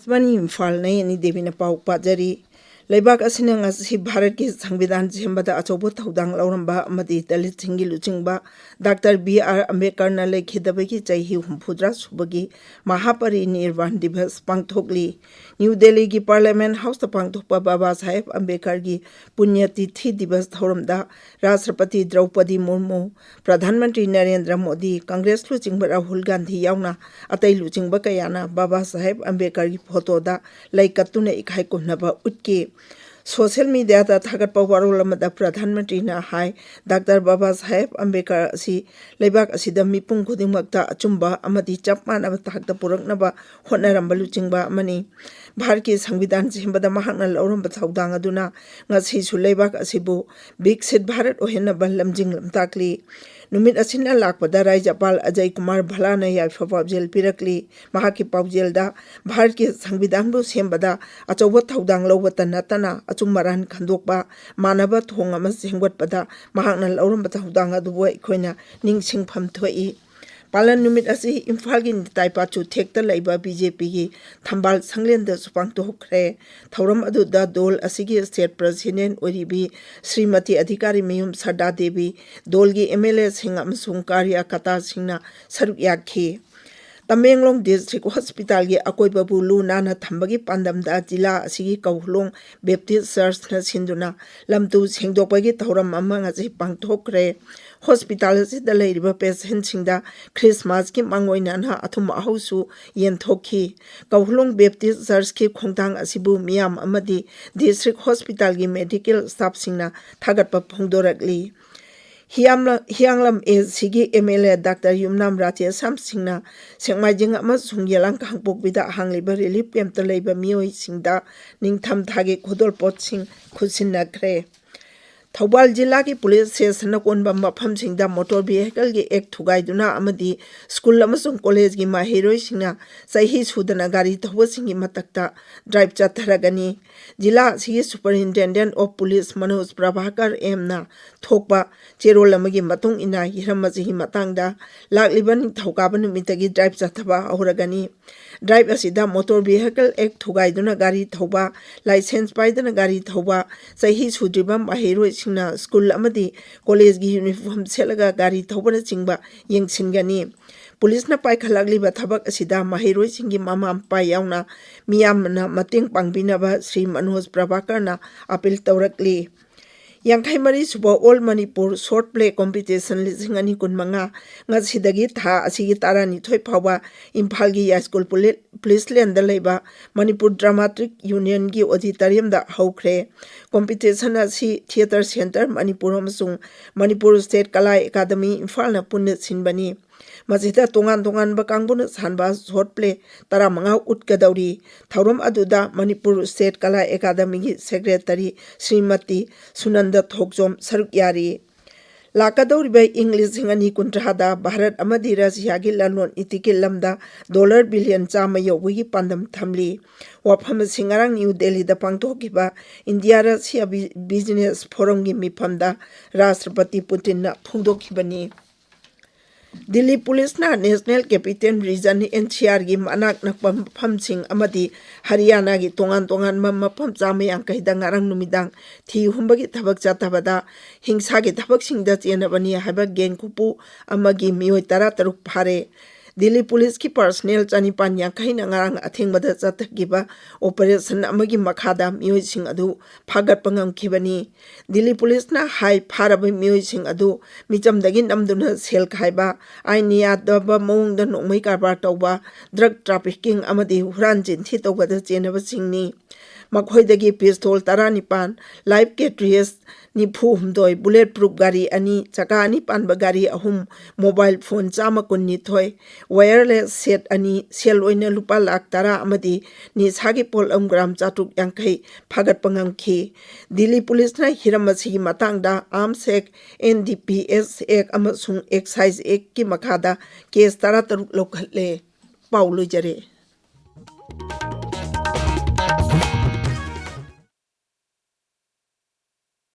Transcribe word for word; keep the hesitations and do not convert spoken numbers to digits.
Money Imphal ꯅꯌꯦꯅꯤ ꯗꯦꯕꯤꯅ ꯄꯥꯎ ꯄꯥꯖꯔꯤ꯫ ꯂꯩꯕꯥꯛ ꯑꯁꯤꯅ ꯉꯁꯤ ꯚꯥꯔꯠꯀꯤ ꯁꯪꯕꯤꯙꯥꯟ ꯁꯦꯝꯕꯗ ꯑꯆꯧꯕ ꯊꯧꯗꯥꯡ ꯂꯧꯔꯝꯕ ꯑꯃꯗꯤ ꯗꯂꯤꯠꯁꯤꯡꯒꯤ ꯂꯨꯆꯤꯡꯕ ꯗꯥꯛꯇꯔ ꯕꯤ ꯑꯥꯔ ꯑꯝꯕꯦꯗꯀꯔꯅ ꯂꯩꯈꯤꯗꯕꯒꯤ ꯆꯍꯤ ꯍꯨꯝꯐꯨꯇꯔꯥ ꯁꯨꯕꯒꯤ ꯃꯍꯥꯄꯔꯤꯅꯤꯔꯕꯥꯟ ꯗꯤꯕꯁ ꯄꯥꯡꯊꯣꯛꯂꯤ꯫ ꯅ꯭ꯌꯨ ꯗꯦꯜꯂꯤꯒꯤ ꯄꯥꯔꯂꯤꯌꯥꯃꯦꯟ ꯍꯥꯎꯁꯇ ꯄꯥꯡꯊꯣꯛꯄ ꯕꯥꯕꯥ ꯁꯥꯍꯦꯕ ꯑꯝꯕꯦꯗꯀꯔꯒꯤ ꯄꯨꯅ꯭ꯌꯇꯤꯊꯤ ꯗꯤꯕꯁ ꯊꯧꯔꯝꯗ ꯔꯥꯁꯇ꯭ꯔꯄꯇꯤ ꯗ꯭ꯔꯧꯄꯗꯤ ꯃꯨꯔꯃꯨ, ꯄ꯭ꯔꯙꯥꯟ ꯃꯟꯇ꯭ꯔꯤ ꯅꯔꯦꯟꯗ꯭ꯔ ꯃꯣꯗꯤ, ꯀꯪꯒ꯭ꯔꯦꯁ ꯂꯨꯆꯤꯡꯕ ꯔꯥꯍꯨꯜ ꯒꯥꯟꯙꯤ ꯌꯥꯎꯅ ꯑꯇꯩ ꯂꯨꯆꯤꯡꯕ ꯀꯌꯥꯅ ꯕꯥꯕꯥ ꯁꯥꯍꯦꯕ ꯑꯝꯕꯦꯗꯀꯔꯒꯤ ꯐꯣꯇꯣꯗ ꯂꯩ ꯀꯠꯇꯨꯅ ꯏꯀꯥꯏ ꯈꯨꯝꯅꯕ ꯎꯠꯈꯤ꯫ ꯁꯣꯁꯤꯌꯦꯜ ꯃꯤꯗꯤꯌꯥꯗ ꯊꯥꯒꯠꯄ ꯋꯥꯔꯣꯜ ꯑꯃꯗ ꯄ꯭ꯔꯙꯥꯟ ꯃꯟꯇ꯭ꯔꯤꯅ ꯍꯥꯏ, ꯗꯥꯛꯇꯔ ꯕꯥꯕꯥ ꯁꯥꯍꯦꯕ ꯑꯝꯕꯦꯗꯀꯔ ꯑꯁꯤ ꯂꯩꯕꯥꯛ ꯑꯁꯤꯗ ꯃꯤꯄꯨꯝ ꯈꯨꯗꯤꯡꯃꯛꯇ ꯑꯆꯨꯝꯕ ꯑꯃꯗꯤ ꯆꯞ ꯃꯥꯟꯅꯕ ꯊꯥꯛꯇ ꯄꯨꯔꯛꯅꯕ ꯍꯣꯠꯅꯔꯝꯕ ꯂꯨꯆꯤꯡꯕ ꯑꯃꯅꯤ꯫ ꯚꯥꯔꯠꯀꯤ ꯁꯪꯕꯤꯙꯥꯟ ꯁꯦꯝꯕꯗ ꯃꯍꯥꯛꯅ ꯂꯧꯔꯝꯕ ꯊꯧꯗꯥꯡ ꯑꯗꯨꯅ ꯉꯁꯤꯁꯨ ꯂꯩꯕꯥꯛ ꯑꯁꯤꯕꯨ ꯕꯤꯛꯁꯤꯠ ꯚꯥꯔꯠ ꯑꯣꯏꯍꯟꯅꯕ ꯂꯝꯖꯤꯡ ꯂꯝꯇꯥꯛꯂꯤ꯫ ꯅꯨꯃꯤꯠ ꯑꯁꯤꯅ ꯂꯥꯛꯄꯗ ꯔꯥꯖ꯭ꯌꯄꯥꯜ ꯑꯖꯌ ꯀꯨꯃꯥꯔ ꯚꯜꯂꯥꯅ ꯌꯥꯏꯐ ꯄꯥꯎꯖꯦꯜ ꯄꯤꯔꯛꯂꯤ꯫ ꯃꯍꯥꯛꯀꯤ ꯄꯥꯎꯖꯦꯜꯗ ꯚꯥꯔꯠꯀꯤ ꯁꯪꯕꯤꯙꯥꯟꯕꯨ ꯁꯦꯝꯕꯗ ꯑꯆꯧꯕ ꯊꯧꯗꯥꯡ ꯂꯧꯕꯇ ꯅꯠꯇꯅ ꯑꯆꯨꯝ ꯑꯔꯥꯟ ꯈꯟꯗꯣꯛꯄ, ꯃꯥꯟꯅꯕ ꯊꯣꯡ ꯑꯃ ꯁꯦꯝꯒꯠꯄꯗ ꯃꯍꯥꯛꯅ ꯂꯧꯔꯝꯕ ꯊꯧꯗꯥꯡ ꯑꯗꯨꯕꯨ ꯑꯩꯈꯣꯏꯅ ꯅꯤꯡꯁꯤꯡꯐꯝ ꯊꯣꯛꯏ꯫ ꯄꯥꯂꯟ ꯅꯨꯃꯤꯠ ꯑꯁꯤ ꯏꯝꯐꯥꯜꯒꯤ ꯅꯤꯇꯥꯏ ꯄꯥꯆꯨ ꯊꯦꯛꯇ ꯂꯩꯕ ꯕꯤ ꯖꯦ ꯄꯤꯒꯤ ꯊꯝꯕꯥꯜ ꯁꯪꯂꯦꯟꯗꯁꯨ ꯄꯥꯡꯊꯣꯛꯈ꯭ꯔꯦ꯫ ꯊꯧꯔꯝ ꯑꯗꯨꯗ ꯗꯣꯜ ꯑꯁꯤꯒꯤ ꯁ꯭ꯇꯦꯠ ꯄ꯭ꯔꯁꯤꯗꯦꯟꯠ ꯑꯣꯏꯔꯤꯕꯤ ꯁ꯭ꯔꯤꯃꯇꯤ ꯑꯙꯤꯀꯥꯔꯤ ꯃꯌꯨꯝ ꯁꯔꯗꯥ ꯗꯦꯕꯤ, ꯗꯣꯜꯒꯤ ꯑꯦꯝ ꯑꯦꯜ ꯑꯦꯁꯤꯡ ꯑꯃꯁꯨꯡ ꯀꯥꯔꯤꯌꯥꯀꯥꯇꯥꯁꯤꯡꯅ ꯁꯔꯨꯛ ꯌꯥꯈꯤ꯫ ꯇꯃꯦꯡꯂꯣꯡ ꯗꯤꯁꯇ꯭ꯔꯤꯛ ꯍꯣꯁꯄꯤꯇꯥꯜꯒꯤ ꯑꯀꯣꯏꯕꯕꯨ ꯂꯨ ꯅꯥꯟꯅ ꯊꯝꯕꯒꯤ ꯄꯥꯟꯗꯝꯗ ꯖꯤꯂꯥ ꯑꯁꯤꯒꯤ ꯀꯧꯍꯨꯂꯣꯡ ꯕꯦꯞꯇꯤꯁ ꯆꯔꯆꯅ ꯁꯤꯟꯗꯨꯅ ꯂꯝꯇꯨ ꯁꯦꯡꯗꯣꯛꯄꯒꯤ ꯊꯧꯔꯝ ꯑꯃ ꯉꯁꯤ ꯄꯥꯡꯊꯣꯛꯈ꯭ꯔꯦ꯫ ꯍꯣꯁꯄꯤꯇꯥꯜ ꯑꯁꯤꯗ ꯂꯩꯔꯤꯕ ꯄꯦꯁꯦꯟꯠꯁꯤꯡꯗ ꯈ꯭ꯔꯤꯁꯃꯥꯁꯀꯤ ꯃꯥꯡꯑꯣꯏꯅꯅ ꯑꯊꯨꯝ ꯑꯍꯧꯁꯨ ꯌꯦꯟꯊꯣꯛꯈꯤ꯫ ꯀꯧꯍꯨꯂꯣꯡ ꯕꯦꯞꯇꯤꯁ ꯆꯔꯆꯀꯤ ꯈꯣꯡꯊꯥꯡ ꯑꯁꯤꯕꯨ ꯃꯤꯌꯥꯝ ꯑꯃꯗꯤ ꯗꯤꯁꯇ꯭ꯔꯤꯛ ꯍꯣꯁꯄꯤꯇꯥꯜꯒꯤ ꯃꯦꯗꯤꯀꯦꯜ ꯁ꯭ꯇꯥꯐꯁꯤꯡꯅ ꯊꯥꯒꯠꯄ ꯐꯣꯡꯗꯣꯔꯛꯂꯤ꯫ ꯍꯤꯌꯥꯝꯂ-, ꯍꯤꯌꯥꯡꯂꯝ ꯑꯦ ꯁꯤꯒꯤ ꯑꯦꯝ ꯑꯦꯜ ꯑꯦ ꯗꯥꯛꯇꯔ ꯌꯨꯝꯅꯥꯝ ꯔꯥꯙꯦꯁ꯭ꯌꯥꯝ ꯁꯤꯡꯅ ꯁꯦꯛꯃꯥꯏꯖꯤꯡ ꯑꯃꯁꯨꯡ ꯌꯦꯂꯥꯡ ꯀꯥꯡꯄꯣꯛꯄꯤꯗ ꯍꯥꯡꯂꯤꯕ ꯔꯤꯂꯤꯐ ꯀꯦꯝꯞꯇ ꯂꯩꯕ ꯃꯤꯑꯣꯏꯁꯤꯡꯗ ꯅꯤꯡꯊꯝ ꯊꯥꯒꯤ ꯈꯨꯗꯣꯜꯄꯣꯠꯁꯤꯡ ꯈꯨꯠꯁꯤꯟꯅꯈ꯭ꯔꯦ꯫ ꯊꯧꯕꯥꯜ ꯖꯤꯂꯥꯒꯤ ꯄꯨꯂꯤꯁ ꯁ꯭ꯇꯦꯁꯟꯅ ꯀꯣꯟꯕ ꯃꯐꯝꯁꯤꯡꯗ ꯃꯣꯇꯣꯔ ꯚꯤꯍꯤꯀꯜꯒꯤ ꯑꯦꯛ ꯊꯨꯒꯥꯏꯗꯨꯅ ꯑꯃꯗꯤ ꯁ꯭ꯀꯨꯜ ꯑꯃꯁꯨꯡ ꯀꯣꯂꯦꯖꯒꯤ ꯃꯍꯩꯔꯣꯏꯁꯤꯡꯅ ꯆꯍꯤ ꯁꯨꯗꯅ ꯒꯥꯔꯤ ꯊꯧꯕꯁꯤꯡꯒꯤ ꯃꯊꯛꯇ ꯗ꯭ꯔꯥꯏꯚ ꯆꯠꯊꯔꯒꯅꯤ꯫ ꯖꯤꯂꯥ ꯑꯁꯤꯒꯤ superintendent of police Manoj Prabhakar ꯑꯦꯝꯅ ꯊꯣꯛꯄ ꯆꯦꯔꯣꯜ ꯑꯃꯒꯤ ꯃꯇꯨꯡ ꯏꯟꯅ, ꯍꯤꯔꯝ ꯑꯁꯤꯒꯤ ꯃꯇꯥꯡꯗ ꯂꯥꯛꯂꯤꯕ ꯅꯤꯡꯊꯧꯀꯥꯕ ꯅꯨꯃꯤꯠꯇꯒꯤ ꯗ꯭ꯔꯥꯏꯚ ꯆꯠꯊꯕ ꯍꯧꯔꯒꯅꯤ꯫ ꯗ꯭ꯔꯥꯏꯚ ꯑꯁꯤꯗ ꯃꯣꯇꯣꯔ ꯚꯤꯍꯤꯀꯜ ꯑꯦꯛ ꯊꯨꯒꯥꯏꯗꯨꯅ ꯒꯥꯔꯤ ꯊꯧꯕ, ꯂꯥꯏꯁꯦꯟꯁ ꯄꯥꯏꯗꯅ ꯒꯥꯔꯤ ꯊꯧꯕ, ꯆꯍꯤ ꯁꯨꯗ꯭ꯔꯤꯕ ꯃꯍꯩꯔꯣꯏꯁꯤꯡꯅ ꯁ꯭ꯀꯨꯜ ꯑꯃꯗꯤ ꯀꯣꯂꯦꯖꯒꯤ ꯌꯨꯅꯤꯐꯣꯔꯝ ꯁꯦꯠꯂꯒ ꯒꯥꯔꯤ ꯊꯧꯕꯅꯆꯤꯡꯕ ꯌꯦꯡꯁꯤꯟꯒꯅꯤ꯫ ꯄꯨꯂꯤꯁꯅ ꯄꯥꯏꯈꯠꯂꯛꯂꯤꯕ ꯊꯕꯛ ꯑꯁꯤꯗ ꯃꯍꯩꯔꯣꯏꯁꯤꯡꯒꯤ ꯃꯃꯥ ꯃꯄꯥ ꯌꯥꯎꯅ ꯃꯤꯌꯥꯝꯅ ꯃꯇꯦꯡ ꯄꯥꯡꯕꯤꯅꯕ ꯁ꯭ꯔꯤ ꯃꯅꯣꯖ ꯄ꯭ꯔꯚꯥꯀꯔꯅ ꯑꯥꯄꯤꯜ ꯇꯧꯔꯛꯂꯤ꯫ ꯌꯥꯡꯈꯩ ꯃꯔꯤ ꯁꯨꯕ all Manipur short play competition ꯂꯤꯁꯤꯡ ꯑꯅꯤ ꯀꯨꯟꯃꯉꯥ ꯉꯁꯤꯗꯒꯤ ꯊꯥ ꯑꯁꯤꯒꯤ ꯇꯔꯥꯅꯤꯊꯣꯏ ꯐꯥꯎꯕ ꯏꯝꯐꯥꯜꯒꯤ ꯌꯥꯏꯁ꯭ꯀꯨꯜ ꯄꯨꯂꯤ-, ꯄꯨꯂꯤꯁ ꯂꯦꯟꯗ ꯂꯩꯕ ꯃꯅꯤꯄꯨꯔ ꯗ꯭ꯔꯃꯥꯇꯤꯛ ꯌꯨꯅꯤꯌꯟꯒꯤ ꯑꯣꯗꯤꯇꯣꯔꯤꯌꯝꯗ ꯍꯧꯈ꯭ꯔꯦ꯫ ꯀꯣꯝꯄꯤꯇꯤꯁꯟ ꯑꯁꯤ ꯊꯤꯌꯦꯇꯔ ꯁꯦꯟꯇꯔ ꯃꯅꯤꯄꯨꯔ ꯑꯃꯁꯨꯡ ꯃꯅꯤꯄꯨꯔ ꯁ꯭ꯇꯦꯠ ꯀꯂꯥ ꯑꯦꯀꯥꯗꯃꯤ ꯏꯝꯐꯥꯜꯅ ꯄꯨꯟꯅ ꯁꯤꯟꯕꯅꯤ꯫ ꯃꯁꯤꯗ ꯇꯣꯉꯥꯟ ꯇꯣꯉꯥꯟꯕ ꯀꯥꯡꯕꯨꯅ ꯁꯥꯟꯕ ꯁꯣꯔꯠ ꯄ꯭ꯂꯦ ꯇꯔꯥꯃꯉꯥ ꯎꯠꯀꯗꯧꯔꯤ꯫ ꯊꯧꯔꯝ ꯑꯗꯨꯗ ꯃꯅꯤꯄꯨꯔ ꯁ꯭ꯇꯦꯠ ꯀꯂꯥ ꯑꯦꯀꯥꯗꯃꯤꯒꯤ ꯁꯦꯀ꯭ꯔꯦꯇꯔꯤ ꯁ꯭ꯔꯤꯃꯇꯤ ꯁꯨꯅꯟꯗ ꯊꯣꯛꯆꯣꯝ ꯁꯔꯨꯛ ꯌꯥꯔꯤ꯫ ꯂꯥꯛꯀꯗꯧꯔꯤꯕ ꯏꯪ ꯂꯤꯁꯤꯡ ꯑꯅꯤ ꯀꯨꯟꯊ꯭ꯔꯥꯗ ꯚꯥꯔꯠ ꯑꯃꯗꯤ ꯔꯁꯤꯌꯥꯒꯤ ꯂꯂꯣꯟ ꯏꯇꯤꯛꯀꯤ ꯂꯝꯗ ꯗꯣꯂꯔ ꯕꯤꯂꯤꯌꯟ ꯆꯥꯝꯃ ꯌꯧꯕꯒꯤ ꯄꯥꯟꯗꯝ ꯊꯝꯂꯤ꯫ ꯋꯥꯐꯝ ꯑꯁꯤ ꯉꯔꯥꯡ ꯅ꯭ꯌꯨ ꯗꯦꯜꯂꯤꯗ ꯄꯥꯡꯊꯣꯛꯈꯤꯕ ꯏꯟꯗꯤꯌꯥ ꯔꯁꯤꯌꯥ ꯕꯤ-, ꯕꯤꯖꯤꯅꯦꯁ ꯐꯣꯔꯝꯒꯤ ꯃꯤꯐꯝꯗ ꯔꯥꯁꯇ꯭ꯔꯄꯇꯤ ꯄꯨꯇꯤꯟꯅ ꯐꯣꯡꯗꯣꯛꯈꯤꯕꯅꯤ꯫ ꯗꯤꯜꯂꯤ ꯄꯨꯂꯤꯁꯅ national capital region, N C ꯑꯥꯔꯒꯤ ꯃꯅꯥꯛ ꯅꯛꯄ ꯃꯐꯝꯁꯤꯡ ꯑꯃꯗꯤ ꯍꯔꯤꯌꯥꯅꯥꯒꯤ ꯇꯣꯉꯥꯟ ꯇꯣꯉꯥꯟꯕ ꯃꯐꯝ ꯆꯥꯝꯃ ꯌꯥꯡꯈꯩꯗ ꯉꯔꯥꯡ ꯅꯨꯃꯤꯗꯥꯡ ꯊꯤ ꯍꯨꯝꯕꯒꯤ ꯊꯕꯛ ꯆꯠꯊꯕꯗ ꯍꯤꯡꯁꯥꯒꯤ ꯊꯕꯛꯁꯤꯡꯗ ꯆꯦꯟꯅꯕꯅꯤ ꯍꯥꯏꯕ ꯒꯦꯡ ꯈꯨꯄꯨ ꯑꯃꯒꯤ ꯃꯤꯑꯣꯏ ꯇꯔꯥꯇꯔꯨꯛ ꯐꯥꯔꯦ꯫ ꯗꯤꯜꯂꯤ ꯄꯨꯂꯤꯁꯀꯤ ꯄꯔꯁꯅꯦꯜ ꯆꯅꯤꯄꯥꯟ ꯌꯥꯡꯈꯩꯅ ꯉꯔꯥꯡ ꯑꯊꯦꯡꯕꯗ ꯆꯠꯊꯈꯤꯕ ꯑꯣꯄꯔꯦꯁꯟ ꯑꯃꯒꯤ ꯃꯈꯥꯗ ꯃꯤꯑꯣꯏꯁꯤꯡ ꯑꯗꯨ ꯐꯥꯒꯠꯄ ꯉꯝꯈꯤꯕꯅꯤ꯫ ꯗꯤꯜꯂꯤ ꯄꯨꯂꯤꯁꯅ ꯍꯥꯏ, ꯐꯥꯔꯕ ꯃꯤꯑꯣꯏꯁꯤꯡ ꯑꯗꯨ ꯃꯤꯆꯝꯗꯒꯤ ꯅꯝꯗꯨꯅ ꯁꯦꯜ ꯈꯥꯏꯕ, ꯑꯥꯏꯟ ꯌꯥꯗꯕ ꯃꯑꯣꯡꯗ ꯅꯣꯡꯃꯩ ꯀꯔꯕꯥꯔ ꯇꯧꯕ, ꯗ꯭ꯔꯒ ꯇ꯭ꯔꯥꯐꯤꯀꯤꯡ ꯑꯃꯗꯤ ꯍꯨꯔꯥꯟ ꯆꯤꯟꯊꯤ ꯇꯧꯕꯗ ꯆꯦꯟꯅꯕꯁꯤꯡꯅꯤ꯫ ꯃꯈꯣꯏꯗꯒꯤ ꯄꯤꯁꯇꯣꯜ ꯇꯔꯥꯅꯤꯄꯥꯟ, ꯂꯥꯏꯐ ꯀꯦꯇ꯭ꯔꯤꯌꯦꯁ ꯅꯤꯐꯨ ꯍꯨꯝꯗꯣꯏ, ꯕꯨꯂꯦꯠ ꯄ꯭ꯔꯨꯐ ꯒꯥꯔꯤ ꯑꯅꯤ, ꯆꯀꯥ ꯑꯅꯤ ꯄꯥꯟꯕ ꯒꯥꯔꯤ ꯑꯍꯨꯝ, ꯃꯣꯕꯥꯏꯜ ꯐꯣꯟ ꯆꯥꯝꯃ ꯀꯨꯟꯅꯤꯊꯣꯏ, ꯋꯥꯌꯔꯂꯦꯁ ꯁꯦꯠ ꯑꯅꯤ, ꯁꯦꯜ ꯑꯣꯏꯅ ꯂꯨꯄꯥ ꯂꯥꯈ ꯇꯔꯥ ꯑꯃꯗꯤ ꯅꯤꯁꯥꯒꯤ ꯄꯣꯠꯂꯝ ꯒ꯭ꯔꯥꯝ ꯆꯥꯇ꯭ꯔꯨꯛ ꯌꯥꯡꯈꯩ ꯐꯥꯒꯠꯄ ꯉꯝꯈꯤ꯫ ꯗꯤꯜꯂꯤ ꯄꯨꯂꯤꯁꯅ ꯍꯤꯔꯝ ꯑꯁꯤꯒꯤ ꯃꯇꯥꯡꯗ ꯑꯥꯔꯝꯁ ꯑꯦꯛ, ꯑꯦꯟ ꯗꯤ ꯄꯤ ꯑꯦꯁ ꯑꯦꯛ ꯑꯃꯁꯨꯡ ꯑꯦꯛꯁꯥꯏꯖ ꯑꯦꯛꯀꯤ ꯃꯈꯥꯗ ꯀꯦꯁ ꯇꯔꯥꯇꯔꯨꯛ ꯂꯧꯈꯠꯂꯦ꯫ ꯄꯥꯎ ꯂꯣꯏꯖꯔꯦ꯫